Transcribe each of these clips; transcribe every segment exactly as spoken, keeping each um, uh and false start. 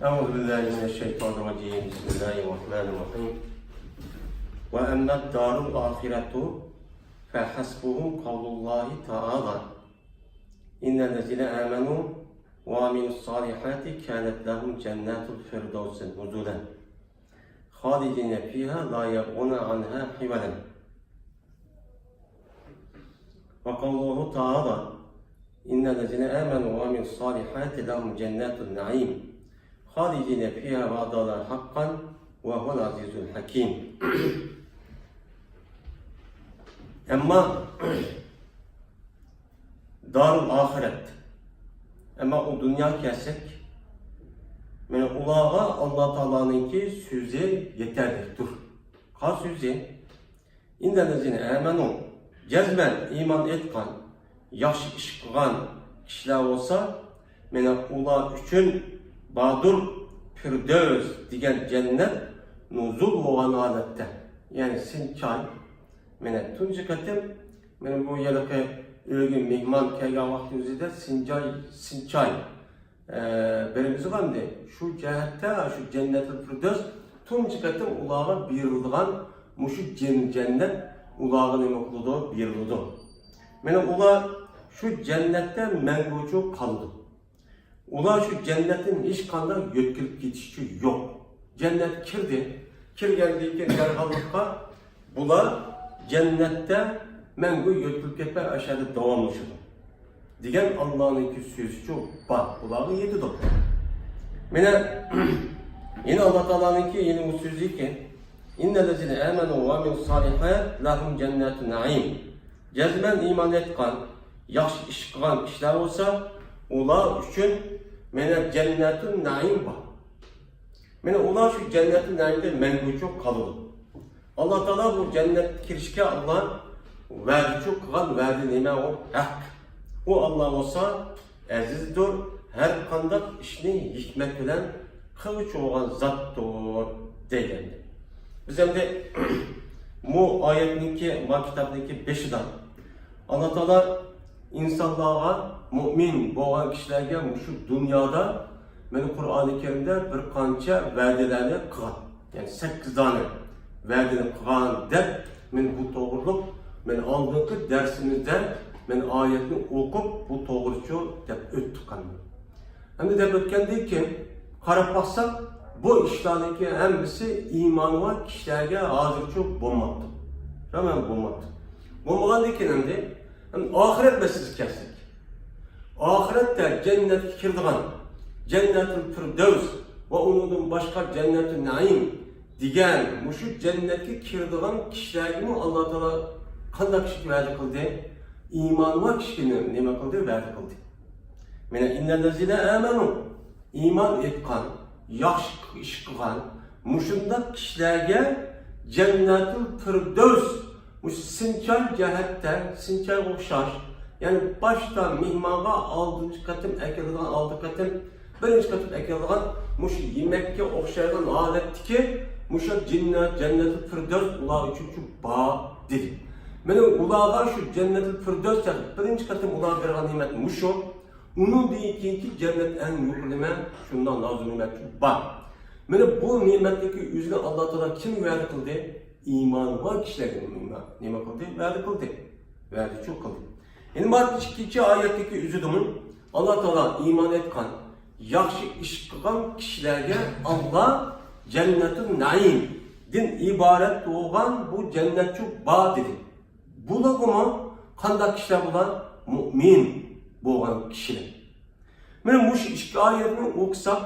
أعوذ بالله من الشيطان الرجيم. بسم الله الرحمن الرحيم. وأما الدار الآخرة فحسبهم قول الله تعالى: إن الذين آمنوا وعملوا الصالحات كانت لهم جنات الفردوس نزلا خالدين فيها لا يبغون عنها حولا. وقوله تعالى: إن الذين آمنوا وعملوا الصالحات لهم جنات النعيم خالدين فيها وعد الله حقا وهو العزيز الحكيم. ئەمما دارۇل ئاخىرەت، ئەمما ئۇ دۇنياغا كەلسەك، مانا ئۇلارغا ئاللا تائالانىڭكى سۆزى يېتەرلىكتۇر. قانداق سۆزى؟ ئىننەللەزىنە ئامەنۇ، جەزمەن ئىمان ئېيتقان، ياخشى ئىش قىلغان كىشىلەر بولسا، مانا ئۇلار ئۈچۈن باردۇر، پىردەۋس دېگەن جەننەت نۇزۇل بولغان ھالەتتە، يەنى سىنچاي. مانا تۇنجى قېتىم، مانا بۇ ھېلىقى ئۆيگە مېھمان كەلگەن ۋاقتىمىزدا سىنچاي، سىنچاي، ئە، بېرىمىزغا ئەمدى شۇ جەھەتتە، شۇ جەننەتۇل پىردەۋس تۇنجى قېتىم ئۇلارغا بېرىلىدىغان مۇشۇ جەن-، جەننەت ئۇلارغا نېمە قىلىدۇ؟ بېرىلىدۇ. مانا ئۇلار شۇ جەننەتتە مەڭگۈچە قالىدۇ. ئۇلار شۇ جەننەتتىن ھېچقانداق يۆتكىلىپ كېتىشى يوق. جەننەتكە كىردى. كىرگەندىن كېيىن دەرھاللىققا بۇلار جەننەتتە مەڭگۈ يۆتكىلىپ كەتمەي، ئاشۇ يەردە داۋاملىشىدۇ دېگەن ئاللانىڭكى سۆزىچۇ بار. بۇلارغا يېتىدۇ. مانا، يەنە ئاللا تائالانىڭكى يەنە بۇ سۆزىكى: إن الذين آمنوا وعملوا الصالحات لهم جنات النعيم. جەزمەن ئىمان ئېيتقان، ياخشى ئىش قىلغان كىشىلەر بولسا، ئۇلار ئۈچۈن مانا جەننەتۇن نەئىم بار. مانا ئۇلار شۇ جەننەتۇن نەئىمدە مەڭگۈچە قالىدۇ. ئاللا تائالا بۇ جەننەتكە كىرىشكە ئاللا ۋەدىچۇ قىلغان ۋەدە نېمە؟ ئۇ ھەق. ئۇ ئاللا بولسا ئەزىزدۇر، ھەر قانداق ئىشنى ھېكمەت بىلەن قىلغۇچى بولغان زاتتۇر دېگەن. بىز ئەمدى بۇ ئايەتنىڭكى، بۇ كىتابنىڭكى بېشىدا ئاللا تائالا ئىنسانلارغا، مۇئمىن بولغان كىشىلەرگە مۇشۇ دۇنيادا، مانا قۇرئانى كەرىمدە بىر قانچە ۋەدىلەرنى قىلغان. يەنى سەككىز دانە ۋەدىنى قىلغان دەپ، مەن بۇ توغرۇلۇق، مەن ئالدىنقى دەرسىمىزدە مەن ئايەتنى ئوقۇپ، بۇ توغرىچۇ دەپ ئۆتتۇق ئەمدى. ئەمدى دەپ ئۆتكەندىن كېيىن قاراپ باقساق، بۇ ئىشلارنىڭكى ھەممىسى ئىمانى بار كىشىلەرگە ھازىرچۇ بولماپتۇ. تامام بولماپتۇ. بولمىغاندىن كېيىن ئەمدى، ئەمدى ئاخىرەت مەسىلىسىگە كەلسەك. ئاخىرەتتە جەننەتكە كىرىدىغان، جەننەتۇل پىردەۋس ۋە ئۇنىڭدىن باشقا جەننەتۇن نەئىم دېگەن مۇشۇ جەننەتكە كىرىدىغان كىشىلەرگىمۇ ئاللا تائالا قانداق كىشىگە ۋەدە قىلدى؟ ئىمانى بار كىشىگە نېمە قىلدى؟ ۋەدە قىلدى. مانا، إن الذين آمنوا، ئىمان ئېيتقان، ياخشى ئىش قىلغان مۇشۇنداق كىشىلەرگە جەننەتۇل پىردەۋس، مۇشۇ سىنچاي جەھەتتە، سىنچايغا ئوخشاش، يەنى باشتا مېھمانغا ئالدىنچى قېتىم ئەكېلىدىغان، ئالدى قېتىم، بىرىنچى قېتىم ئەكېلىدىغان مۇشۇ يېمەككە ئوخشايدىغان ھالەتتىكى مۇشۇ جەننەت، جەننەتۇل پىردەۋس ئۇلار ئۈچۈن شۇ بار دېدى. مانا ئۇلارغا شۇ جەننەتۇل پىردەۋس بىرىنچى قېتىم ئۇلارغا بەرگەن نېمەت مۇشۇ. ئۇنىڭدىن كېيىنكى جەننەت ئەڭ يۇقىرى نېمە، شۇنداق نازۇ نېمەت شۇ بار. مانا بۇ نېمەتنىڭكى ئۆزىنى ئاللا تائالا كىمگە ۋەدە قىلدى؟ ئىمانى بار كىشىلەرگە نېمە، نېمە قىلدى؟ ۋەدە قىلدى. ۋەدىچۇ قىلدى. يەنە مانا ئىككىنچى ئايەتتىكى ئۆزىدىمۇ ئاللا تائالا ئىمان ئېيتقان، ياخشى ئىش قىلغان كىشىلەرگە ئاللا جەننەتۇن نەئىمدىن ئىبارەت بولغان بۇ جەننەتچۇ بار دېدى. بۇلارغىمۇ قانداق كىشىلەر بۇلار؟ مۇئمىن بولغان كىشىلەر. مانا مۇشۇ ئىككى ئايەتنى ئوقۇساق،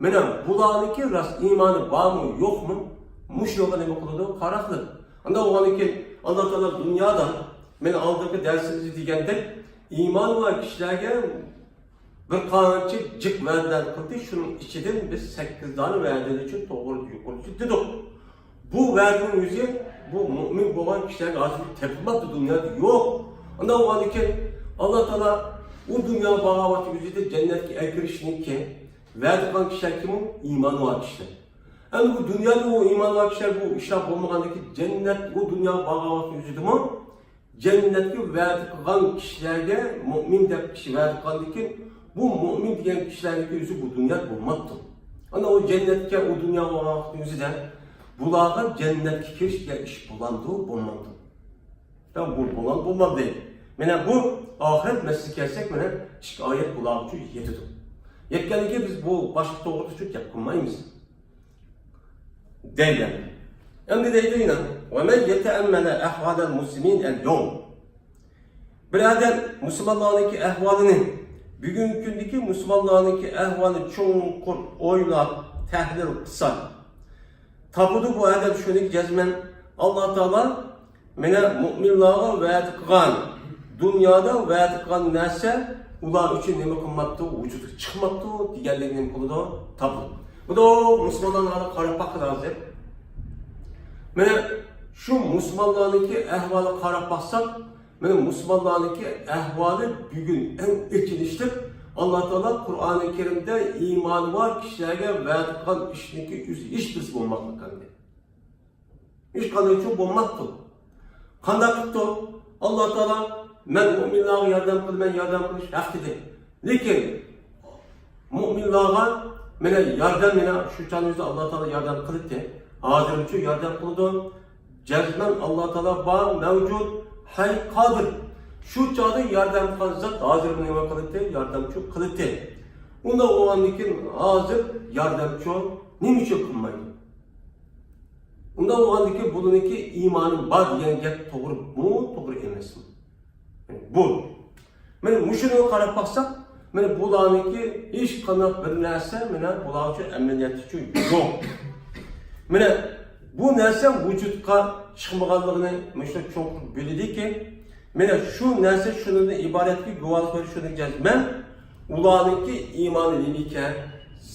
مانا بۇلارنىڭكى راست ئىمانى بارمۇ، يوقمۇ؟ مۇشۇنىڭغا نېمە قىلىدۇ؟ قاراق قىلىدۇ. ئانداق بولغاندىن كېيىن ئاللا تائالا دۇنيادا، مانا ئالدىنقى دەرسىمىزدە دېگەندەك، ئىمانى بار كىشىلەرگە بىر قانچە جىق ۋەدىلەرنى قىلدى، شۇنىڭ ئىچىدىن بىز سەككىز دانە ۋەدىنى ئۈچۈن توغرا يۇقىرىچە دېدۇق. بۇ ۋەدىنىڭ ئۆزى بۇ مۇئمىن بولغان كىشىلەرگە ھازىر تېپىلماپتۇ دۇنيادا، يوق. ئانداق بولغاندىكىن ئاللا تائالا ئۇ دۇنيا باغاۋاتى ئۆزىدە جەننەتكە ئەكىرىشنىڭكى ۋەدە قىلغان كىشىلەر كىمۇ؟ ئىمانى بار كىشىلەر. ئەمدى بۇ دۇنيادا ئۇ ئىمانى بار كىشىلەر بۇ ئىشلار بولمىغاندىكىن جەننەت ئۇ دۇنيا باغاۋاتى ئۆزىدىمۇ جەننەتكە ۋەدە قىلغان كىشىلەرگە مۇئمىن دەپ كىشى ۋەدە قىلغاندىكىن، بۇ مۇئمىن دېگەن كىشىلەرنىڭكى ئۆزى بۇ دۇنيادا بولماپتۇ. ئانا ئۇ جەننەتكە، ئۇ دۇنياغا بارغان ۋاقىتنىڭ ئۆزىدە بۇلارغا جەننەتكە كىرىش دېگەن ئىش بولامدۇ، بولمامدۇ؟ يا بۇ بولام، بولمامدۇ؟ مانا بۇ ئاخىرەت مەسىلىسىگە كەلسەك، مانا ئىككى ئايەت بۇلار ئۈچۈن يېتىدۇ. يەتكەندىن كېيىن بىز بۇ باشلىق توغرىسىدا گەپ قىلمايمىز. دەيدۇ. ئەمدى دەيدۇ يەنە، «ومن يتأمل أحوال المسلمين اليوم». بىر ئادەم مۇسۇلمانلارنىڭكى ئەھۋالىنى، بۈگۈنكى كۈندىكى مۇسۇلمانلارنىڭكى ئەھۋالىنى چوڭقۇر ئويلاپ، تەھلىل قىلسا، تاپىدۇ بۇ ئادەم شۇنى جەزمەن، ئاللا تائالا مانا مۇئمىنلارغا ۋەدە قىلغان، دۇنيادا ۋەدە قىلغان نەرسە ئۇلار ئۈچۈن نېمە قىلماپتۇ، ۋۇجۇدقا چىقماپتۇ دېگەنلىكنى نېمە قىلىدۇ؟ تاپىدۇ. بۇ مۇسۇلمانلارغا قاراپ باققىلى ھازىر. مانا شۇ مۇسۇلمانلارنىڭكى ئەھۋالىغا قاراپ باقساق، مانا مۇسۇلمانلارنىڭكى ئەھۋالى بۈگۈن ئەڭ ئېچىنىشلىق. ئاللا تائالا قۇرئانى كەرىمدە ئىمانى بار كىشىلەرگە ۋەدە قىلغان ئىشنىڭكى ئۆزى ھېچبىرسى بولماقلىق ئەمدى. ھېچقانداق ئىش بولماپتۇ. قانداق قىپتۇ؟ ئاللا تائالا، «مەن مۇئمىنلارغا ياردەم قىلىمەن، ياردەم قىلىش ھەق» دېدى. لېكىن مۇئمىنلارغا مانا ياردەم، مانا شۇ چاغنىڭ ئۆزىدە ئاللا تائالا ياردەم قىلدى. ھازىرمۇچۇ ياردەم قىلىدۇ. جەزمەن ئاللا تائالا بار، مەۋجۇت، ھەي، قادىر. شۇ چاغدا ياردەم قىلغان زات ھازىرمۇ نېمە قىلدى؟ ياردەمچۇ قىلدى. ئۇنداق بولغاندىن كېيىن ھازىر ياردەمچۇ نېمە ئۈچۈن قىلمايدۇ؟ ئۇنداق بولغاندىكىن بۇلارنىڭكى ئىمانى بار دېگەن گەپ توغرىمۇ، توغرا ئەمەسمۇ؟ بۇ. مانا مۇشۇنىڭغا قاراپ باقساق، مانا بۇلارنىڭكى ھېچقانداق بىر نەرسە، مانا بۇلار ئۈچۈن ئەمەلىيەتتىچۇ يوق. مانا بۇ نەرسە ۋۇجۇدقا چىقمىغانلىقىنى مۇشۇ چوڭقۇر بىلىدىكى، مانا شۇ نەرسە شۇنىڭدىن ئىبارەتكى، گۇۋاھلىق بېرىش شۇنىڭ جەزمەن، ئۇلارنىڭكى ئىمانى نېمىكەن؟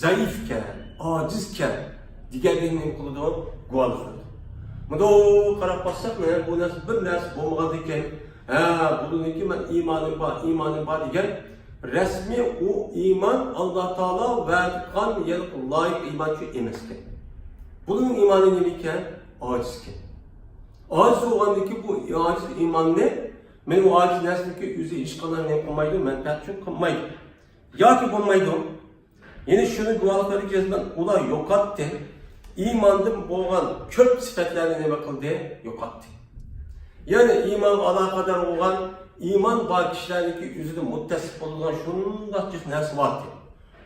زەئىپكەن، ئاجىزكەن دېگەنلىكنى نېمە قىلىدۇ؟ گۇۋاھلىق بېرىدۇ. مۇنداق قاراپ باقساق، مانا بۇ نەرسە، بىر نەرسە بولمىغاندىكىن، ھە، بۇنىڭكى مەن ئىمانىم بار، ئىمانىم بار دېگەن رەسمىي ئۇ ئىمان ئاللا تائالا ۋەدە قىلغان يەرگە لايىق ئىمان شۇ ئەمەسكەن. بۇنىڭ ئىمانى نېمىكەن؟ ئاجىزكەن. ئاجىز بولغاندىكىن بۇ ئاجىز ئىماننى، مانا ئۇ ئاجىز نەرسىنىڭكى ئۆزى ھېچقانداق نېمە قىلمايدۇ، مەنپەئەت شۇ قىلمايدۇ. ياكى بولمايدۇ. يەنى شۇنى گۇۋاھلىق بېرىدىكى، ئۇلار يوقاتتى. ئىماندىن بولغان كۆپ سۈپەتلەرنى نېمە قىلدى؟ يوقاتتى. يەنى ئىمانغا ئالاقىدار بولغان، ئىمان بار كىشىلەرنىڭكى ئۆزىدە مۇتتەسىپ بولىدىغان شۇنداق جىق نەرسە بارتى.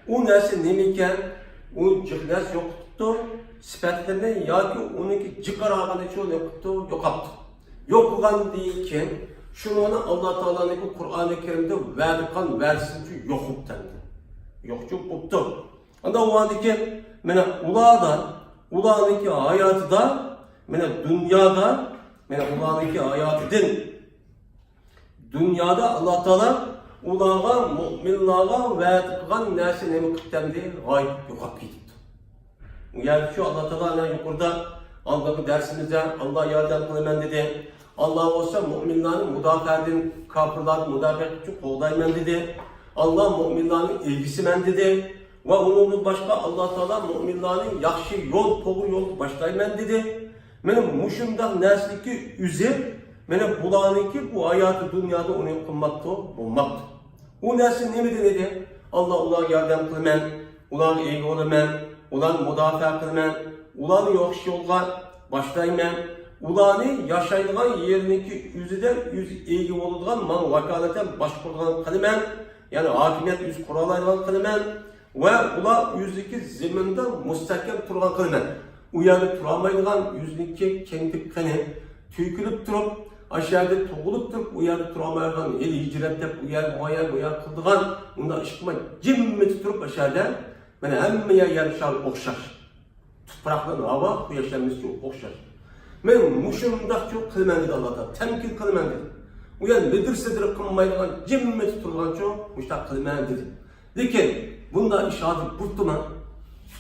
ئۇ نەرسە نېمىكەن؟ ئۇ جىق نەرسە يوقىتىپتۇ سۈپەتلىرىنى ياكى ئۇنىڭكى جىق قارىغىنىچۇ يوقىتىپتۇ، يوقاپتۇ. يوقىغاندىن كېيىن شۇنىڭنى ئاللا تائالانىڭكى قۇرئانى كەرىمدە ۋەدە قىلغان ۋەدىسىنىچۇ يوقىپتۇ ئەمدى. يوقچۇ بوپتۇ. ئانداق بولغاندىكىن، مانا ئۇلاردا، ئۇلارنىڭكى ھاياتىدا، مانا دۇنيادا، مانا ئۇلارنىڭكى ھاياتىدىن دۇنيادا ئاللا تائالا ئۇلارغا، مۇئمىنلارغا ۋەدە قىلغان نەرسە نېمە قىپتۇ ئەمدى؟ غايىب، يوقاپ كېتىپتۇ. ئۇ يەردىچۇ ئاللا تائالا ئەنە يۇقىرىدا ئالدىنقى دەرسىمىزدە، «ئاللا ياردەم قىلىمەن» دېدى. «ئاللا بولسا مۇئمىنلارنى مۇداپىئەدىن، كاپىرلارنى مۇداپىئە قىلىپ قوغدايمەن» دېدى. «ئاللا مۇئمىنلارنىڭ ئىگىسىمەن» دېدى. ۋە ئۇنىڭدىن باشقا ئاللا تائالا مۇئمىنلارنى ياخشى يول، توغرا يولغا باشلايمەن دېدى. مانا مۇشۇنداق نەرسىنىڭكى ئۆزى، مانا بۇلارنىڭكى بۇ ھاياتى دۇنيادا ئۇنى قىلماپتۇ، بولماپتۇ. ئۇ نەرسە نېمىدىن ئىدى؟ ئاللا ئۇلارغا ياردەم قىلىمەن، ئۇلارغا ئىگە بولىمەن، ئۇلارنى مۇداپىئە قىلىمەن، ئۇلارنى ياخشى يولغا باشلايمەن، ئۇلارنى ياشايدىغان يېرىنىڭكى ئۆزىدە ئۆزى ئىگە بولىدىغان، ماڭا ۋاكالىتەن باشقۇرىدىغان قىلىمەن، يەنى ھاكىمىيەت ئۆزى قۇرالايدىغان قىلىمەن. ۋە ئۇلار ئۆزىدىكى زېمىندا مۇستەھكەم تۇرغان قىلىمەن. ئۇ يەردە تۇرالمايدىغان، ئۆزىنىڭكى كەڭلىك قېنى تۆكۈلۈپ تۇرۇپ، ئاشۇ يەردە تۇغۇلۇپ تۇرۇپ، ئۇ يەردە تۇرالمايدىغان، ھېلى ھىجرەت دەپ، ئۇ يەر، بۇ يەر، بۇ يەر قىلىدىغان، ئۇنداق ئىش قىلماي، جىممىدە تۇرۇپ، ئاشۇ يەردە، مانا، ھەممە يەر، يەر شارى ئوخشاش. تۇپراق بىلەن ھاۋا، قۇياش ھەممىسى ئوخشاش. مانا مۇشۇنداقچۇ قىلىمەن دېدى ئاللا تائالا. تەمكىن قىلىمەن دېدى. ئۇ يەر لىدىر-سىدىر قىلمايدىغان، جىممىدە تۇرغانچۇ مۇشۇنداق قىلىمەن دېدى. لېكىن بۇنداق ئىش ھازىر بولۇپتۇما؟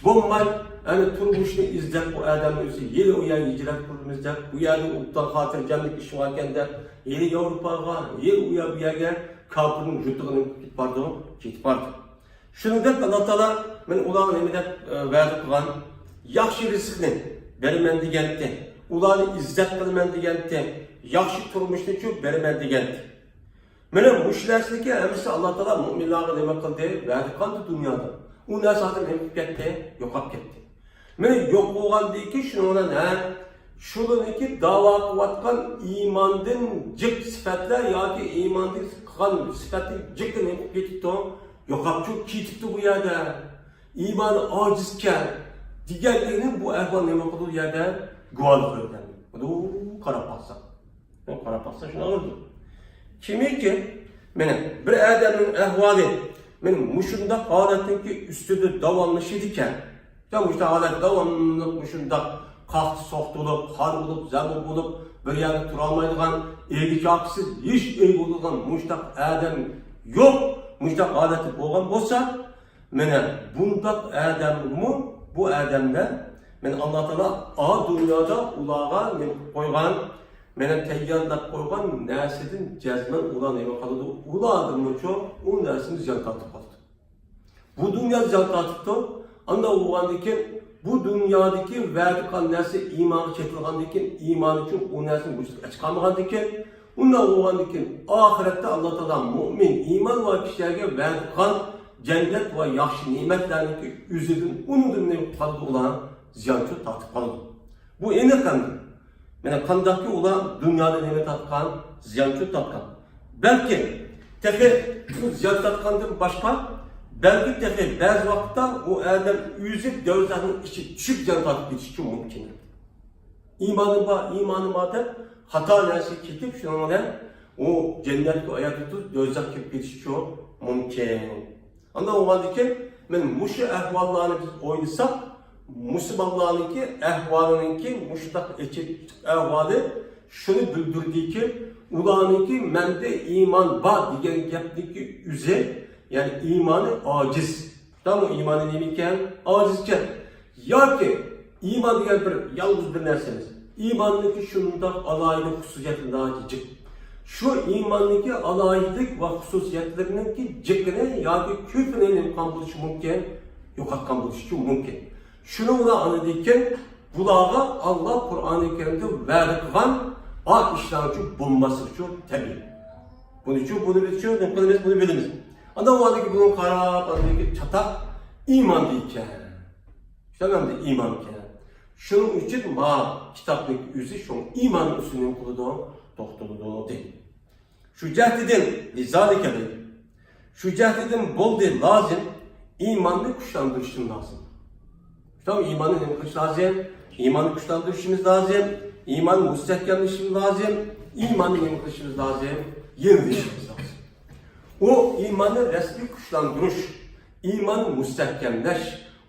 بولماي، ئەنە تۇرمۇشنى ئىزدەپ، بۇ ئادەم ئۆزى ھېلى ئۇ يەرگە ھىجرەت قىلىمىز دەپ، بۇ يەردە ئوبدان خاتىرجەملىك ئىش باركەن دەپ، ھېلى ياۋروپاغا، ھېلى ئۇ يەر، بۇ يەرگە كاپىرنىڭ يۇرتىغا كېتىپ بارىدۇ، كېتىپ بارىدۇ. شۇنىڭدەك ئاللا تائالا مەن ئۇلارغا نېمە دەپ، ئە، ۋەدە قىلغان؟ ياخشى رىزىقنى بېرىمەن دېگەنتى. ئۇلارنى ئىززەت قىلىمەن دېگەنتى. ياخشى تۇرمۇشنىچۇ بېرىمەن دېگەنتى. مانا مۇشۇ نەرسىنىڭكى ھەممىسى ئاللا تائالا مۇئمىنلارغا نېمە قىلدى؟ ۋەدە قىلدى دۇنيادا. ئۇ نەرسە ھازىر نېمە قىلىپ كەتتى؟ يوقاپ كەتتى. مانا يوق بولغاندىن كېيىن شۇنىڭ بىلەن، ھە، شۇلارنىڭكى داۋا قىلىۋاتقان ئىماندىن جىق سۈپەتلەر ياكى ئىماندىن قىلغان سۈپەتنى جىق نېمە قىلىپ كېتىپتۇ؟ يوقاپچۇ كېتىپتۇ بۇ يەردە. ئىمانى ئاجىزكەن دېگەنلىكنى بۇ ئەھۋال نېمە قىلىدۇ؟ بۇ يەردە گۇۋاھلىق بېرىدۇ. بۇ قاراپ باقساق. قاراپ باقسا شۇنداق بولىدۇ. كىمكى، مانا، بىر ئادەمنىڭ ئەھۋالى، مانا، مۇشۇنداق ھالەتنىڭكى ئۈستىدە داۋاملىشىدىكەن، يا مۇشۇنداق ھالەت داۋاملىق مۇشۇنداق قاقتى سوقتۇرۇلۇپ، خار بولۇپ، زەبۇ بولۇپ، بىر يەردە تۇرالمايدىغان، ئۆيگە چاقىسىز، ھېچ ئۆي بولىدىغان مۇشۇنداق ئادەم يوق، مۇشۇنداق ھالەتتە بولغان بولسا، مانا بۇنداق ئادەمگىمۇ، بۇ ئادەملەر، مانا ئاللا تائالا ئا دۇنيادا ئۇلارغا نېمە قىلىپ قويغان، مانا تەييارلاپ قويغان نەرسىدىن جەزمەن ئۇلار نېمە قىلىدۇ؟ ئۇلاردىنمۇچۇ ئۇ نەرسىنى زىيان تارتىپ قالىدۇ. بۇ دۇنيا زىيان تارتىپتۇ. ئانداق بولغاندىن كېيىن، بۇ دۇنيادىكى ۋەدە قىلغان نەرسە ئىمانغا چېتىلغاندىن كېيىن، ئىمان ئۈچۈن ئۇ نەرسىنى ۋۇجۇدقا چىقارمىغاندىن كېيىن، ئۇنداق بولغاندىن كېيىن، ئاخىرەتتە ئاللا تائالا مۇئمىن، ئىمان بار كىشىلەرگە ۋەدە قىلغان جەننەت ۋە ياخشى نېمەتلەرنىڭكى ئۆزىدىن، ئۇنىڭدىن نېمە قىلىدۇ؟ ئۇلار زىيانچۇ تارتىپ قالىدۇ. بۇ ئېنىق ئەمدى. مانا قانداقكى ئۇلار دۇنيادا نېمە تارتقان؟ زىيانچۇ تارتقان. بەلكى تېخى بۇ زىيان تارتقاندىن باشقا، بەلكى تېخى بەزى ۋاقىتتا ئۇ ئادەم ئۆزى دوزاخنىڭ ئىچىگە چۈشۈپ زىيان تارتىپ كېتىشى مۇمكىن. ئىمانىم بار، ئىمانىم بار دەپ خاتا نەرسىگە كېتىپ، شۇنىڭ بىلەن ئۇ جەننەتكە ئاياغ تۇتۇپ دوزاخقا كىرىپ كېتىشىچۇ مۇمكىن. ئانداق بولغاندىكىن، مانا مۇشۇ ئەھۋاللارنى بىز ئويلىساق، مۇسۇلمانلارنىڭكى ئەھۋالىنىڭكى مۇشۇنداق ئېچىق ئەھۋالى شۇنى بىلدۈردىكى، ئۇلارنىڭكى مەندە ئىمان بار دېگەن گەپنىڭكى ئۆزى، يەنى ئىمانى ئاجىز. تامام ئىمانى نېمە ئىكەن؟ ئاجىز ئىكەن. ياكى ئىمان دېگەن بىر يالغۇز بىر نەرسە ئەمەس. ئىماننىڭكى شۇنداق ئالاھىدە خۇسۇسىيەتلىرى ناھايىتى جىق. شۇ ئىماننىڭكى ئالاھىدىلىك ۋە خۇسۇسىيەتلىرىنىڭكى جىقىنى ياكى كۆپىنى نېمە قىلغان بولۇشى مۇمكىن؟ يوقاتقان بولۇشى مۇمكىن. شۇنىڭ بىلەن ئاندىن كېيىن بۇلارغا ئاللا قۇرئانى كەرىمدە ۋەدە قىلغان ئا ئىشلارچۇ بولماسلىقىچۇ تەبىئىي. بۇنىچۇ، بۇنى بىزچۇ نېمە قىلىمىز؟ بۇنى بىلىمىز. ئاندىن ئۇنىڭدىن كېيىن بۇنىڭغا قاراپ، ئاندىن كېيىن چاتاق ئىمان دەيدىكەن. شۇنداق ئىمان ئىكەن. شۇنىڭ ئۈچۈن ما كىتابنىڭ ئۆزى شۇ ئىمان ئۈستىدە نېمە قىلىدۇ؟ توختىلىدۇ دەيدۇ. شۇ جەھەتتىن، لىزالىكە دەيدۇ. شۇ جەھەتتىن بولدى لازىم، ئىماننى كۈچلەندۈرۈشتىن لازىم. شۇنداق ئىماننى نېمە قىلىش لازىم؟ ئىماننى كۈچلەندۈرۈشىمىز لازىم، ئىماننى مۇستەھكەملىشىمىز لازىم، ئىماننى نېمە قىلىشىمىز لازىم؟ يېڭىلىشىمىز لازىم. ئۇ ئىماننى رەسمىي كۈچلەندۈرۈش، ئىماننى مۇستەھكەملەش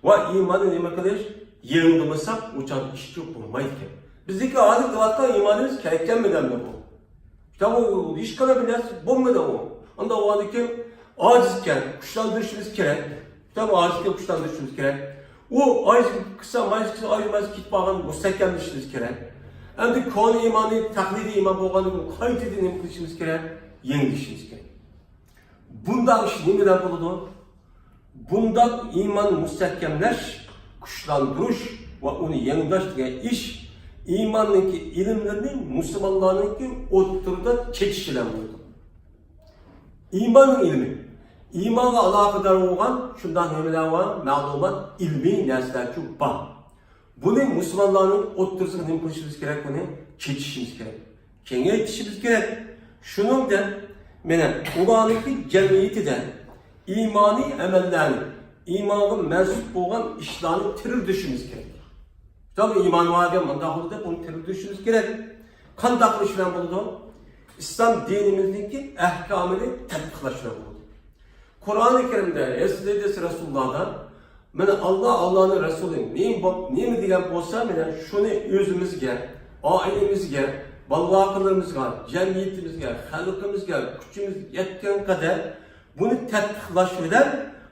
ۋە ئىماننى نېمە قىلىش؟ يېڭىلىمىساق، ئۇ چاغدا ئىشچۇ بولمايدىكەن. بىزنىڭكى ھازىر قىلىۋاتقان ئىمانىمىز كېرەككەنمىدى ئەمدى بۇ؟ كىتاب ئۇ ھېچقانداق بىر نەرسە بولمىدى ئۇ. ئانداق بولغاندىكىن ئاجىزكەن، كۈچلەندۈرۈشىمىز كېرەك. كىتاب ئاجىزكەن، كۈچلەندۈرۈشىمىز كېرەك. ئۇ ئاجىز قىلسا، ماجىز قىلسا، ئايرىلماس كېتىپ قالغان مۇستەھكەملىشىمىز كېرەك. ئەمدى كونا ئىمانى، تەقلىدىي ئىمان بولغاندىن كېيىن قايتىدىن نېمە قىلىشىمىز كېرەك؟ يېڭىلىشىمىز كېرەك. بۇنداق ئىش نېمە بىلەن بولىدۇ؟ بۇنداق ئىماننى مۇستەھكەملەش، كۈچلەندۈرۈش ۋە ئۇنى يېڭىلاش دېگەن ئىش ئىماننىڭكى ئىلىملىرىنى مۇسۇلمانلارنىڭكى ئوتتۇرىدا چېچىش بىلەن بولىدۇ. ئىماننىڭ ئىلمى. ئىمانغا ئالاقىدار بولغان شۇنداق نېمىلەر بار؟ مەلۇمات، ئىلمىي نەرسىلەرچۇ بار. بۇنى مۇسۇلمانلارنىڭ ئوتتۇرىسىغا نېمە قىلىشىمىز كېرەك؟ بۇنى چېچىشىمىز كېرەك. كېڭەيتىشىمىز كېرەك. شۇنىڭدەك، مانا، ئۇلارنىڭكى جەمئىيىتىدە ئىمانىي ئەمەللەرنى، ئىمانغا مەنسۇپ بولغان ئىشلارنى تىرىلدۈرۈشىمىز كېرەك. كىتابتا ئىمان بار دېگەن مۇنداق بولىدۇ دەپ، ئۇنى تىرىلدۈرۈشىمىز كېرەك. قانداق قىلىش بىلەن بولىدۇ؟ ئىسلام دىنىمىزنىڭكى ئەھكامىنى تەتبىقلاش بىلەن بولىدۇ. قۇرئانى كەرىمدە، ھەزرىتى رەسۇلۇللاھدا، مانا، ئاللا، ئاللانىڭ رەسۇلى نېمە بوپ، نېمە دېگەن بولسا، مانا، شۇنى ئۆزىمىزگە، ئائىلىمىزگە، بالا-ۋاقىلىرىمىزغا، جەمئىيىتىمىزگە، خەلقىمىزگە كۈچىمىز يەتكەن قەدەر بۇنى تەتبىقلاش بىلەن،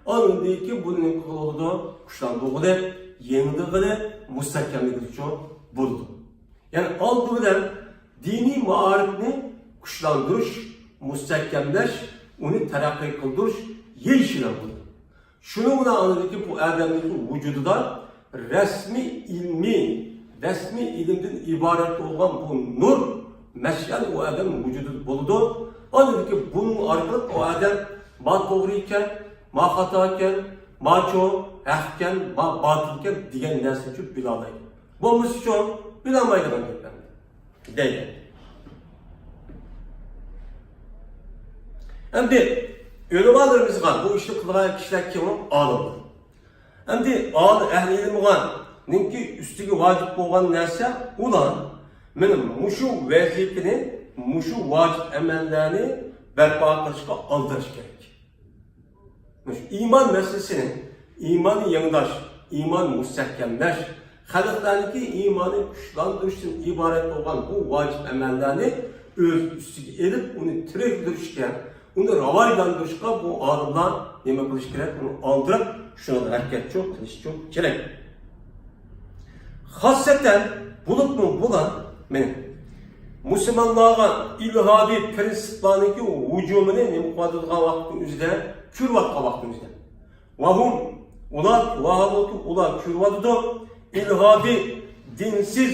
ئاندىن كېيىن بۇنى نېمە قىلغىلى بولىدۇ؟ كۈچلەندۈرگىلى، يېڭىدىغىلى، مۇستەھكەملىگىلىچۇ بولىدۇ. يەنى ئالدى بىلەن دىنىي مائارىپنى كۈچلەندۈرۈش، مۇستەھكەملەش، ئۇنى تەرەققىي قىلدۇرۇش، يېيىش بىلەن بولىدۇ. شۇنىڭ بىلەن ئاندىن كېيىن بۇ ئادەمنىڭ ۋۇجۇدىدا رەسمىي ئىلمىي، رەسمىي ئىلىمدىن ئىبارەت بولغان بۇ نۇر، مەشئەل ئۇ ئادەمنىڭ ۋۇجۇدىدا بولىدۇ. ئاندىن كېيىن بۇنىڭ ئارقىلىق ئۇ ئادەم ما توغرا ئىكەن، ما خاتا ئىكەن، ماچۇ ھەقكەن، ما باتىلكەن دېگەن نەرسىنىچۇ بىلالايدۇ. بولمىسىچۇ بىلالمايدىغان گەپلەرنى دەيدۇ. ئەمدى ئۆلىمالىرىمىزغا، بۇ ئىشنى قىلغان كىشىلەر كىم؟ ئالىملار. ئەمدى ئال-، ئەھلى ئىلىمغا نىڭكى ئۈستىگە ۋاجىپ بولغان نەرسە ئۇلار مانا مۇشۇ ۋەزىپىنى، مۇشۇ ۋاجىپ ئەمەللەرنى بەرپا قىلىشقا ئالدىراش كېرەك. مۇشۇ ئىمان مەسىلىسىنى، ئىماننى يېڭىداش، ئىمان مۇستەھكەملەش، خەلقلەرنىڭكى ئىمانى كۈچلەندۈرۈشتىن ئىبارەت بولغان بۇ ۋاجىپ ئەمەللەرنى ئۆز ئۈستىگە ئېلىپ، ئۇنى تىرىكلەندۈرۈشكە، ئۇنى راۋاجلاندۇرۇشقا بۇ ئالىملار نېمە قىلىش كېرەك؟ ئۇنى ئالدىراپ، شۇنىڭغا ھەرىكەتچۇ قىلىشچۇ كېرەك. خاسسەتەن بولۇپمۇ بۇلار مانا مۇسۇلمانلارغا ئىلھادىي پىرىنسىپلارنىڭكى ھۇجۇمىنى نېمە قىلىۋاتىدىغان ۋاقىتنىڭ ئۆزىدە، كۆرۈۋاتقان ۋاقىتنىڭ ئۆزىدە. ۋەھۇم، ئۇلار، ۋەھالۇتۇ، ئۇلار كۆرۈۋاتىدۇ، ئىلھادىي، دىنسىز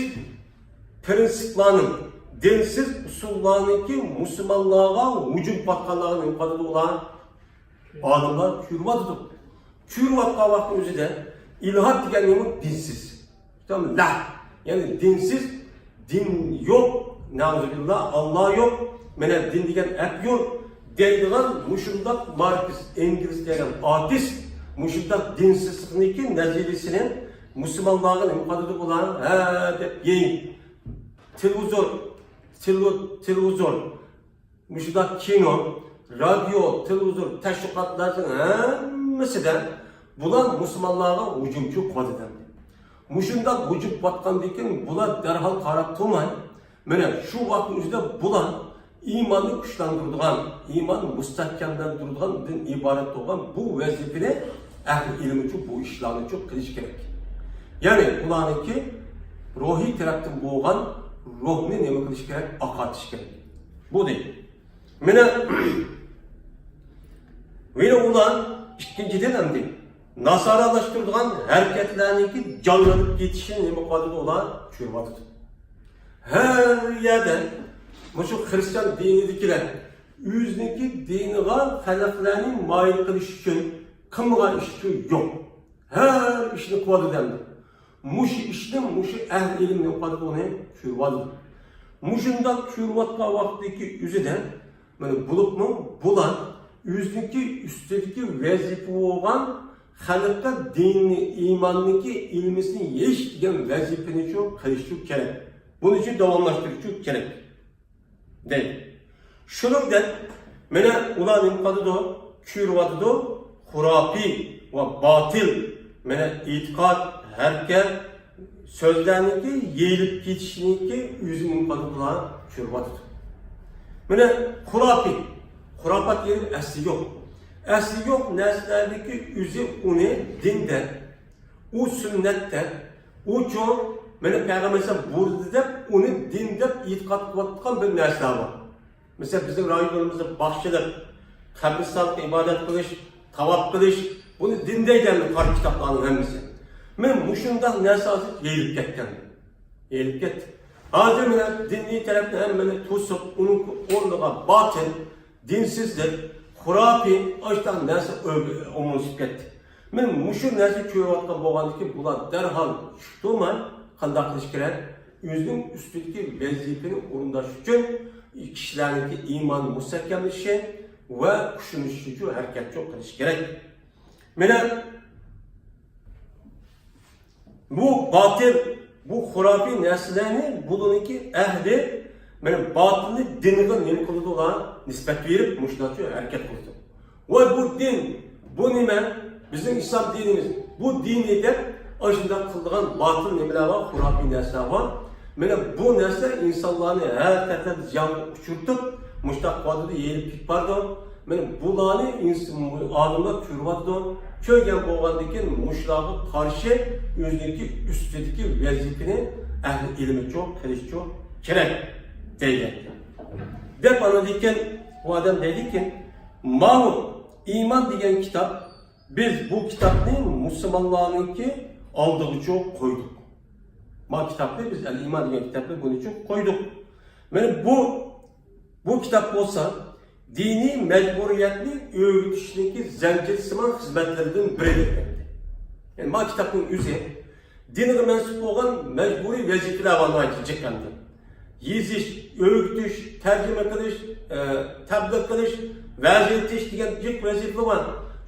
پىرىنسىپلارنىڭ، دىنسىز ئۇسۇللارنىڭكى مۇسۇلمانلارغا ھۇجۇم قىلىۋاتقانلىقىنى نېمە قىلىۋاتىدۇ ئۇلار؟ ئالىملار كۆرۈۋاتىدۇ. كۆرۈۋاتقان ۋاقىتنىڭ ئۆزىدە ئىلھاد دېگەن نېمە؟ دىنسىز. تامام، لە، يەنى دىنسىز، دىن يوق، نەئۇزۇبىللا، ئاللا يوق، مانا دىن دېگەن ئەپ يوق دەيدىغان مۇشۇنداق ماركس ئېنگلىس دېگەن ئارتىست مۇشۇنداق دىنسىزلىقنىڭكى نەزەرىيىسىنى مۇسۇلمانلارغا نېمە قىلىدۇ بۇلار؟ ھە دەپ يېيىپ، تېلېۋىزور، تېلېۋ-، تېلېۋىزور، مۇشۇنداق كىنو، رادىيو، تېلېۋىزور، تەشۋىقاتلارنىڭ ھەممىسىدە بۇلار مۇسۇلمانلارغا ھۇجۇمچۇ قىلىۋاتىدۇ. مۇشۇنداق ھۇجۇم قىلىۋاتقاندىن كېيىن بۇلار دەرھال قاراپ تۇرماي، مانا شۇ ۋاقىتنىڭ ئۆزىدە بۇلار ئىماننى كۈچلەندۈرىدىغان، ئىماننى مۇستەھكەملەندۈرىدىغاندىن ئىبارەت بولغان بۇ ۋەزىپىنى ئەھلى ئىلىمچۇ بۇ ئىشلارنىچۇ قىلىش كېرەك. يەنى ئۇلارنىڭكى روھىي تەرەپتىن بولغان روھنى نېمە قىلىش كېرەك؟ ئاقارتىش كېرەك. بۇ دەيدۇ. مانا، مانا ئۇلار ئىككىنچىدىن ئەمدى ناسارالاشتۇرىدىغان ھەرىكەتلەرنىڭكى جانلىنىپ كېتىشىنى نېمە قىلىۋاتىدۇ ئۇلار؟ چۆرۈۋاتىدۇ. ھەر يەردە مۇشۇ خىرىستىيان دىنىدىكىلەر ئۆزىنىڭكى دىنىغا خەلقلەرنى مايىل قىلىش ئۈچۈن قىلمىغان ئىشى يوق. ھەر ئىشنى قىلىۋاتىدۇ ئەمدى. مۇشۇ ئىشنى، مۇشۇ ئەھلى ئىلىم نېمە قىلىۋاتىدۇ؟ ئۇنى كۆرۈۋاتىدۇ. مۇشۇنداق كۆرۈۋاتقان ۋاقىتتىكى ئۆزىدە مانا بولۇپمۇ بۇلار ئۆزىنىڭكى ئۈستىدىكى ۋەزىپە بولغان خەلققە دىننى، ئىماننىڭكى ئىلمىسىنى يېيىش دېگەن ۋەزىپىنىچۇ قىلىشچۇ كېرەك. بۇنىچۇ داۋاملاشتۇرۇشچۇ كېرەك. دەيدۇ. شۇنىڭدەك مانا ئۇلار نېمە قىلىدۇ؟ چۆرۈۋاتىدۇ. خۇراپىي ۋە باتىل، مانا ئېتىقاد، ھەرىكەت، سۆزلەرنىڭكى يېيىلىپ كېتىشىنىڭكى ئۆزى نېمە قىلىدۇ؟ بۇلار چۆرۈۋاتىدۇ. مانا خۇراپىي، خۇراپات دېگەن ئەسلى يوق. ئەسلى يوق نەرسىلەردىكى ئۆزى ئۇنى دىن دەپ، ئۇ سۈننەتتە، ئۇچۇ مېنى پەيغەمبەر ئەلەيھىسسالام بۇيرۇدى دەپ، ئۇنى دىن دەپ ئېتىقاد قىلىۋاتقان بىر نەرسىلەر بار. مىسال، بىزنىڭ رايونلىرىمىزدا باغچىلىق، قەبرىستانلىققا ئىبادەت قىلىش، تاۋاپ قىلىش، بۇنى دىن دەيدۇ ئەمدى قارا كىتابلارنىڭ ھەممىسى. مانا مۇشۇنداق نەرسە ھازىر يېيىلىپ كەتكەن. يېيىلىپ كەتتى. ھازىر مانا دىنىي تەرەپنى ھەممىنى توسۇپ، ئۇنىڭ ئورنىغا باتىل، دىنسىزلىك، خۇراپىي، ئاشۇنداق نەرسە ئۆ-، ئومۇملىشىپ كەتتى. مانا مۇشۇ نەرسە كۆرۈۋاتقان بولغاندىكىن، بۇلار دەرھال چۈشتۈرمەي قانداق قىلىش كېرەك؟ ئۆزىنىڭ ئۈستىدىكى ۋەزىپىنى ئورۇنداش ئۈچۈن كىشىلەرنىڭكى ئىمانى مۇستەھكەملىشىشى ۋە كۈچلىنىشى ئۈچۈن ھەرىكەتچۇ قىلىش كېرەك. مانا بۇ باتىل، بۇ خۇراپىي نەرسىلەرنى بۇلارنىڭكى ئەھلى، مانا باتىلنى دىنغا نېمە قىلىدۇ ئۇلار؟ نىسبەت بېرىپ، مۇشۇنداقچە ھەرىكەت قىلىدۇ. ۋاي بۇ دىن، بۇ نېمە؟ بىزنىڭ ئىسلام دىنىمىز، بۇ دىنى دەپ، ئاشۇنداق قىلىدىغان باتىل نېمىلەر بار؟ خۇراپىي نەرسىلەر بار. مانا بۇ نەرسە ئىنسانلارنى ھەر تەرەپتىن زىيانغا ئۇچرىتىپ، مۇشۇنداق قىلىۋاتىدۇ، يېيىلىپ كېتىپ بارىدۇ. مانا بۇلارنى ئىنس-، ئالىملار كۆرۈۋاتىدۇ. كۆرگەن بولغاندىن كېيىن مۇشۇلارغا قارشى ئۆزىنىڭكى ئۈستىدىكى ۋەزىپىنى ئەھلى ئىلمىچۇ قىلىشچۇ كېرەك دەيدۇ. دەپ ئاندىن كېيىن بۇ ئادەم دەيدىكى، ماۋۇ ئىمان دېگەن كىتاب، بىز بۇ كىتابنى مۇسۇلمانلارنىڭكى ئالدىغىچۇ قويدۇق. ما كىتابنى بىز ئەل ئىمان دېگەن كىتابنى بۇنىڭچۇ قويدۇق. مانا بۇ، بۇ كىتاب بولسا دىنىي مەجبۇرىيەتنى ئۆگىتىشنىڭكى زەنجىرسىمان خىزمەتلىرىدىن بىرىدۇر. يەنى ما كىتابنىڭ ئۆزى دىنغا مەنسۇپ بولغان مەجبۇرىي ۋەزىپىلەر بار ناھايىتى جىق ئەمدى. يېزىش، ئۆگىتىش، تەرجىمە قىلىش، ئە، تەبلىغ قىلىش، ۋەز ئېيتىش دېگەن جىق ۋەزىپىلەر بار.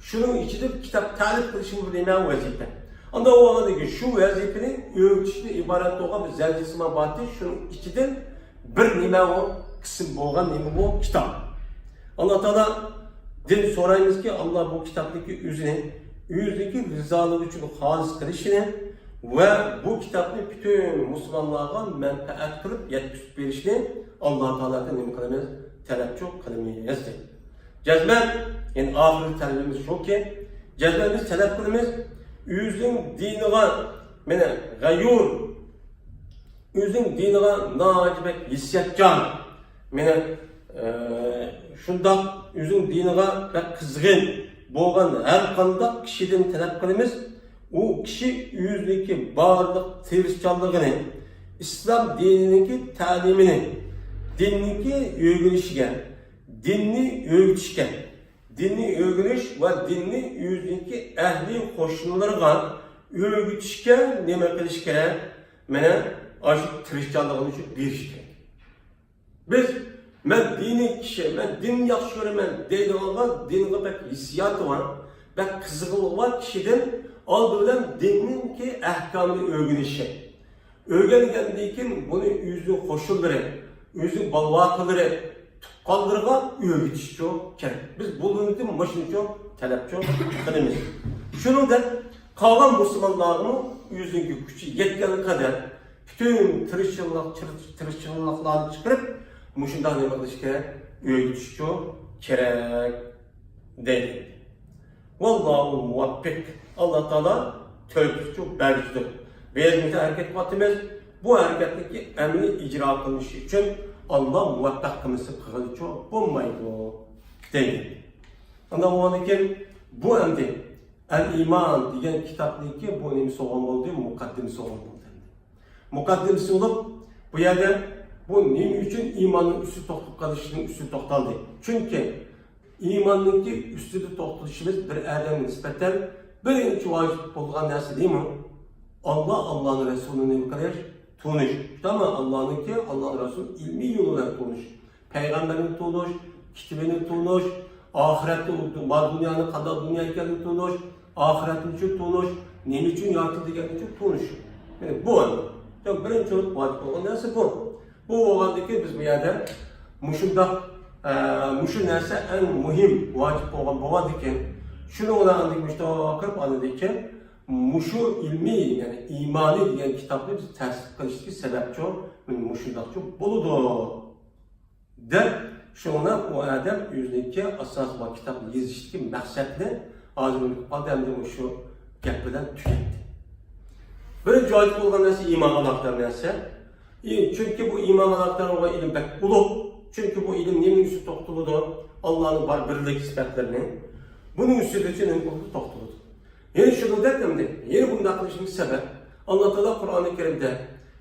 شۇنىڭ ئىچىدە كىتاب تەلىپ قىلىشمۇ بىر نېمە ۋەزىپە. ئانداق بولغاندىن كېيىن شۇ ۋەزىپىنى ئۆگىتىشتىن ئىبارەت بولغان بىر زەنجىرسىمان بارتى، شۇنىڭ ئىچىدىن بىر نېمە ئۇ قىسىم بولغان نېمە بۇ كىتاب. ئاللا تائالادىن سورايمىزكى، ئاللا بۇ كىتابنىڭكى ئۆزىنى، ئۆزىنىڭكى رىزالىقى ئۈچۈن خالىس قىلىشىنى ۋە بۇ كىتابنى پۈتۈن مۇسۇلمانلارغا مەنپەئەت قىلىپ يەتكۈزۈپ بېرىشىنى ئاللا تائالادىن نېمە قىلىمىز؟ تەلەپچۇ قىلىمىز. جەزمەن، يەنى ئاخىرقى تەلىپىمىز شۇكى، جەزمەن بىز تەلەپ قىلىمىز، ئۆزىنىڭ دىنىغا، مانا، غەيۇر، ئۆزىنىڭ دىنىغا ناھايىتى بەك ھېسسىياتچان، مانا، ئە، شۇنداق ئۆزىنىڭ دىنىغا بەك قىزغىن بولغان ھەر قانداق كىشىدىن تەلەپ قىلىمىز، ئۇ كىشى ئۆزىنىڭكى بارلىق تىرىشچانلىقىنى ئىسلام دىنىنىڭكى تەلىمىنى، دىننىڭكى ئۆگىنىشىگە، دىننى ئۆگىتىشكە، دىننى ئۆگىنىش ۋە دىننى ئۆزىنىڭكى ئەھلى قوشنىلىرىغا ئۆگىتىشكە نېمە قىلىش كېرەك؟ مانا ئاشۇ تىرىشچانلىقىنى شۇ بېرىش كېرەك. بىز، مەن دىنىي كىشى، مەن دىننى ياخشى كۆرىمەن دەيدىغانغا، دىنغا بەك ھېسسىياتى بار، بەك قىزغىنلىقى بار كىشىدىن ئالدى بىلەن دىننىڭكى ئەھكامىنى ئۆگىنىشى. ئۆگەنگەندىن كېيىن بۇنى ئۆزىنىڭ قوشنىلىرى، ئۆزىنىڭ بالىۋاقىلىرى، تۇغقانلىرىغا ئۆگىتىشچۇ كېرەك. بىز بۇنىڭدىن مۇشۇنچۇ تەلەپچۇ قىلىمىز. شۇنىڭدەك قالغان مۇسۇلمانلارغىمۇ ئۆزىنىڭكى كۈچى يەتكەن قەدەر پۈتۈن تىرىشچانلىق، تىرىشچانلىقلارنى چىقىرىپ، مۇشۇنداق نېمە قىلىش كېرەك؟ ئۆگىتىشچۇ كېرەك دەيدۇ. ۋاللاھۇ مۇۋەپپىق. ئاللا تائالا تۆھپىچۇ بەرگۈچىدۇر. بىز مۇشۇ ھەرىكەت قىلىۋاتىمىز. بۇ ھەرىكەتنىڭكى ئەمەلىي ئىجرا قىلىنىشى ئۈچۈن ئاللا مۇۋەپپەق قىلمىسا قىلغىلىچۇ بولمايدۇ دەيدۇ. ئانداق بولغاندىن كېيىن بۇ ئەمدى ئەل ئىمان دېگەن كىتابنىڭكى بۇ نېمىسى بولغان بولدى؟ مۇقەددىمىسى بولغان بولدى. مۇقەددىمىسى بولۇپ، بۇ يەردە بۇ نېمە ئۈچۈن ئىماننىڭ ئۈستىدە توختىلىپ قېلىشنىڭ ئۈستىدە توختالدى؟ چۈنكى ئىماننىڭكى ئۈستىدە توختىلىشىمىز بىر ئادەمگە نىسبەتەن بىرىنچى ۋاجىپ بولغان نەرسە نېمە؟ ئاللا، ئاللانىڭ رەسۇلىنى نېمە قىلىش؟ تونۇش. شۇنداقمۇ؟ ئاللانىڭكى، ئاللانىڭ رەسۇلى ئىلمىي يولى بىلەن تونۇش. پەيغەمبەرنى تونۇش، كىتابىنى تونۇش، ئاخىرەتنى، ما دۇنيانىڭ قانداق دۇنيا ئىكەنلىكىنى تونۇش، ئاخىرەتنى چۈشۈن تونۇش، نېمە ئۈچۈن يارىتىلدى دېگەننى چۈشۈن تونۇش. مانا بۇ ئەمدى. چۈنكى بىرىنچى بولۇپ ۋاجىپ بولغان نەرسە بۇ. بۇ بولغاندىن كېيىن بىز بۇ يەردە مۇشۇنداق، ئە، مۇشۇ نەرسە ئەڭ مۇھىم، ۋاجىپ بولغان بولغاندىن كېيىن، شۇنىڭ بىلەن ئاندىن كېيىن مۇشۇنداق قىلىپ، ئاندىن كېيىن مۇشۇ ئىلمىي، يەنى ئىمانىي دېگەن كىتابنى بىز تەسىس قىلىشتىكى سەۋەبچۇ، مانا مۇشۇنداقچۇ بولىدۇ. دەپ، شۇڭا ئۇ ئادەم ئۆزىنىڭكى ئاساسىي بار كىتابنى يېزىشتىكى مەقسەتنى ھازىر ئۇنتۇپ قالدى، ئەمدى مۇشۇ گەپ بىلەن تۈگەتتى. بىرىنچى ۋاجىپ بولغان نەرسە ئىمانغا ئالاقىدار نەرسە. ئى، چۈنكى بۇ ئىمانغا ئالاقىدار بولغان ئىلىم بەك ئۇلۇغ. چۈنكى بۇ ئىلىم نېمىنىڭ ئۈستىدە توختىلىدۇ؟ ئاللانىڭ بار بىرلىك سۈپەتلىرىنى. بۇنىڭ ئۈستىدە نېمە قىلىدۇ؟ توختىلىدۇ. يەنە شۇنىڭدەك ئەمدى، يەنە بۇنداق قىلىشنىڭ سەۋەب، ئاللا تائالا قۇرئانى كەرىمدە،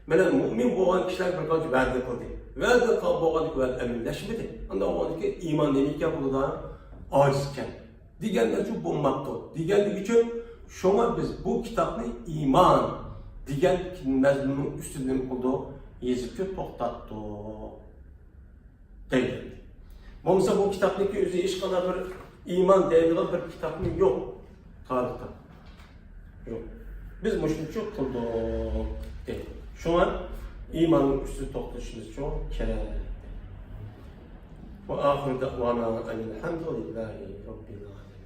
مانا مۇئمىن بولغان كىشىلەرگە بىر قانچە ۋەدە قىلدى. ۋەدە قىلغان بولغاندىكىن ۋەدە ئەمەلىيلەشمىدى. ئانداق بولغاندىكىن ئىمان نېمە ئىكەن بۇنىڭدا؟ ئاجىز ئىكەن. دېگەندەك بولماپتۇ. دېگەنلىكى ئۈچۈن شۇڭا بىز بۇ كىتابنى ئىمان دېگەن مەزمۇننىڭ ئۈستىدە نېمە قىلدۇق؟ يېزىپچۇ توختاتتۇق. دەيدۇ. بولمىسا بۇ كىتابنىڭكى ئۆزى ھېچقانداق بىر ئىمان دەيدىغان بىر كىتابمۇ يوق تارىختا. يوق. بىز مۇشۇنچە قىلدۇق دەيدۇ. شۇڭا ئىماننىڭ ئۈستىدە توختىلىشىمىز چوڭ كېرەك. وآخر دعوانا أن الحمد لله رب العالمين.